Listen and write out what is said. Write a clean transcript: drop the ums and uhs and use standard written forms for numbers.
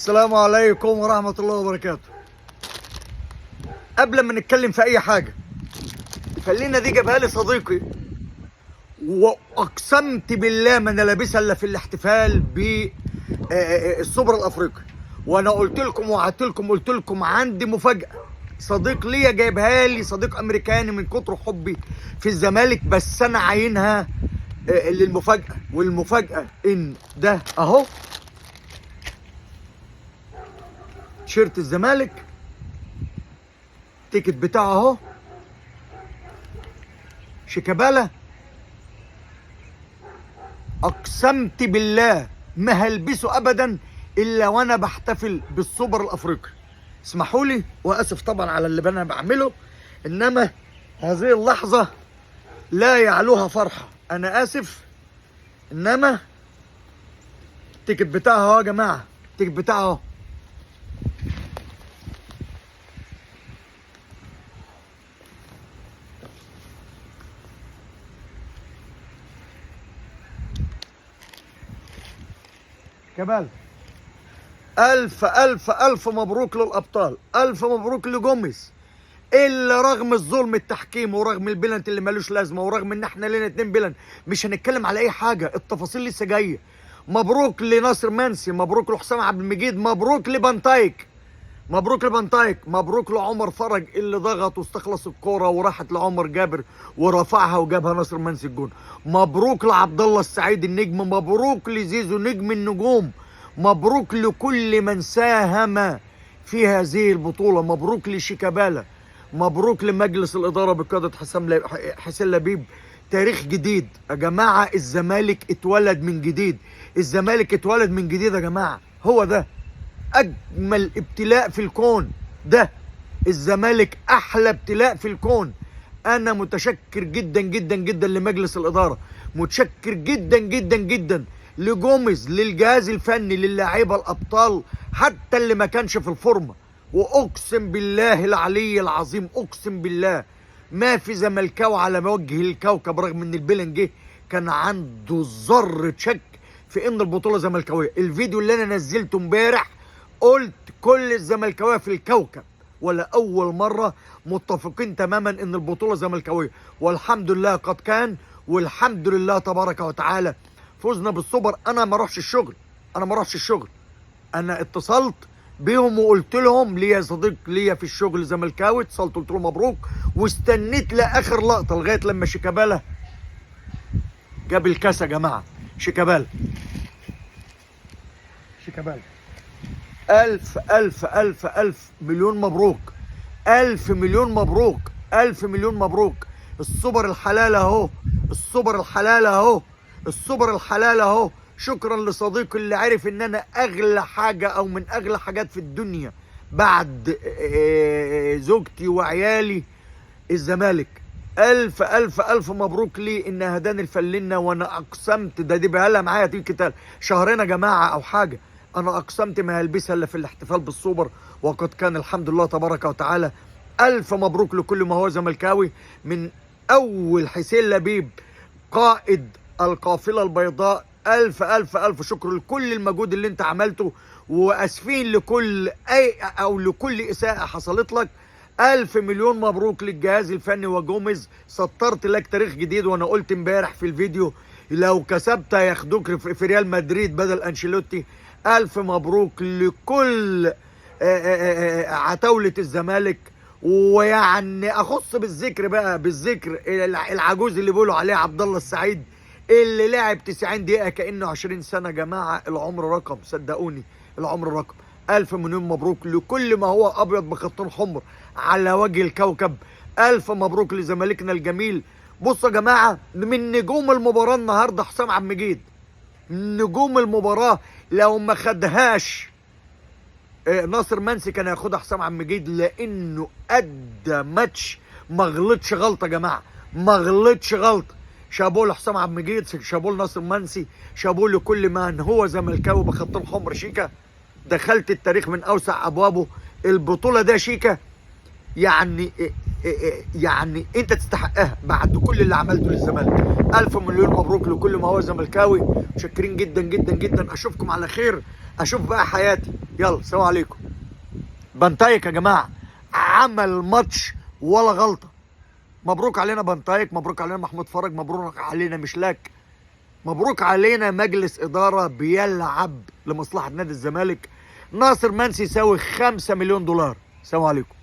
السلام عليكم ورحمة الله وبركاته. قبل ما نتكلم في أي حاجة، خلينا دي جابها لي صديقي، وأقسمت بالله ما أنا لابسها إلا في الاحتفال بالسوبر الأفريقي. وأنا قلت لكم وعدت لكم، قلت لكم عندي مفاجأة. صديق ليا جايبها لي، صديق أمريكاني من كتر حبي في الزمالك، بس أنا عاينها للمفاجأة. والمفاجأة إن ده أهو تيشيرت الزمالك، ال ticket بتاعه اهو، شيكابالا. اقسمت بالله ما هلبسه ابدا الا وانا بحتفل بالسوبر الافريقي. اسمحوا لي، واسف طبعا على اللي انا بعمله، انما هذه اللحظة لا يعلوها فرحه. انا اسف، انما ال ticket بتاعه اهو يا جماعة، ال ticket بتاعه اهو. كمال، ألف ألف ألف مبروك للأبطال، ألف مبروك لجوميز، اللي رغم الظلم التحكيم ورغم البلنت اللي ملوش لازمة ورغم إن إحنا لنا 2 بلنت، مش هنتكلم على أي حاجة، التفاصيل لسه جاية. مبروك لناصر منسي، مبروك لحسام عبد المجيد، مبروك لبنتايك، مبروك لبنتايك، مبروك لعمر فرج اللي ضغط واستخلص الكورة وراحت لعمر جابر ورفعها وجابها ناصر منسي الجون. مبروك لعبد الله السعيد النجم، مبروك لزيزو نجم النجوم، مبروك لكل من ساهم في هذه البطولة، مبروك لشيكابالا، مبروك لمجلس الادارة بقيادة حسين لبيب. تاريخ جديد يا جماعة، الزمالك اتولد من جديد، الزمالك اتولد من جديد يا جماعة. هو ده اجمل ابتلاء في الكون، ده الزمالك احلى ابتلاء في الكون. انا متشكر جدا جدا جدا لمجلس الادارة، متشكر جدا جدا جدا لجوميز، للجهاز الفني، للاعيبه الابطال، حتى اللي ما كانش في الفورمة. واقسم بالله العلي العظيم، اقسم بالله ما في زملكاوي على وجه الكوكب رغم ان البلن جه كان عنده ذره شك في ان البطولة زملكاويه. الفيديو اللي انا نزلته امبارح قلت كل الزملكاويه في الكوكب ولا اول مرة متفقين تماما ان البطولة زملكاويه، والحمد لله قد كان، والحمد لله تبارك وتعالى فزنا بالسوبر. انا ما اروحش الشغل، انا ما اروحش الشغل، انا اتصلت بيهم وقلت لهم، ليا صديق ليا في الشغل زملكاوي، اتصلت قلت له مبروك، واستنيت لاخر لقطة لغاية لما شيكابالا جاب الكاس يا جماعة. شيكابالا، شيكابالا، ألف ألف ألف ألف مليون مبروك، ألف مليون مبروك، ألف مليون مبروك. السوبر الحلال أهو، السوبر الحلال أهو، السوبر الحلال أهو. شكرا لصديقي اللي عرف إن أنا أغلى حاجة أو من أغلى حاجات في الدنيا بعد زوجتي وعيالي الزمالك. ألف ألف ألف مبروك لي إن هداني الفلنة. وأنا أقسمت، ده دي بقالها معايا تيجي شهرين يا جماعة أو حاجة، أنا أقسمت ما هلبسها إلا في الاحتفال بالسوبر، وقد كان الحمد لله تبارك وتعالى. ألف مبروك لكل ما هو زملكاوي، من أول حسين لبيب قائد القافلة البيضاء. ألف ألف ألف شكر لكل المجهود اللي أنت عملته، وأسفين لكل أي أو لكل إساءة حصلت لك. ألف مليون مبروك للجهاز الفني وجوميز، سطرت لك تاريخ جديد. وأنا قلت امبارح في الفيديو لو كسبت هياخدوك في ريال مدريد بدل أنشيلوتي. ألف مبروك لكل عتاولة الزمالك. ويعني أخص بالذكر بقى، بالذكر العجوز اللي بيقولوا عليه عبد الله السعيد، اللي لعب 90 دقيقة كأنه 20 سنة. جماعة العمر رقم، صدقوني العمر رقم. ألف مليون مبروك لكل ما هو أبيض بخطين حمر على وجه الكوكب. ألف مبروك لزمالكنا الجميل. بصوا يا جماعة، من نجوم المباراة النهاردة حسام عبد المجيد، نجوم المباراة. لو ما خدهاش ناصر منسي كان هياخدها حسام عبد المجيد، لأنه أدى ماتش ما غلطش غلطة يا جماعة، ما غلطش غلطة. شابوه لحسام عبد المجيد، شابوه لناصر منسي، شابوه لكل من هو زملكاوي بخطين حمر. شيكا دخلت التاريخ من اوسع ابوابه. البطولة ده شيكا يعني يعني انت تستحقها بعد كل اللي عملته للزمالك. الف مليون مبروك لكل ما هو زملكاوي. متشكرين جدا جدا جدا. اشوفكم على خير، اشوف بقى حياتي. يلا سلام عليكم. بنتايك يا جماعة عمل ماتش ولا غلطه. مبروك علينا بنتايك، مبروك علينا محمود فرج، مبروك علينا مشلاك، مبروك علينا مجلس ادارة بيلعب لمصلحة نادي الزمالك. ناصر منسي يساوي 5 مليون دولار. سلام عليكم.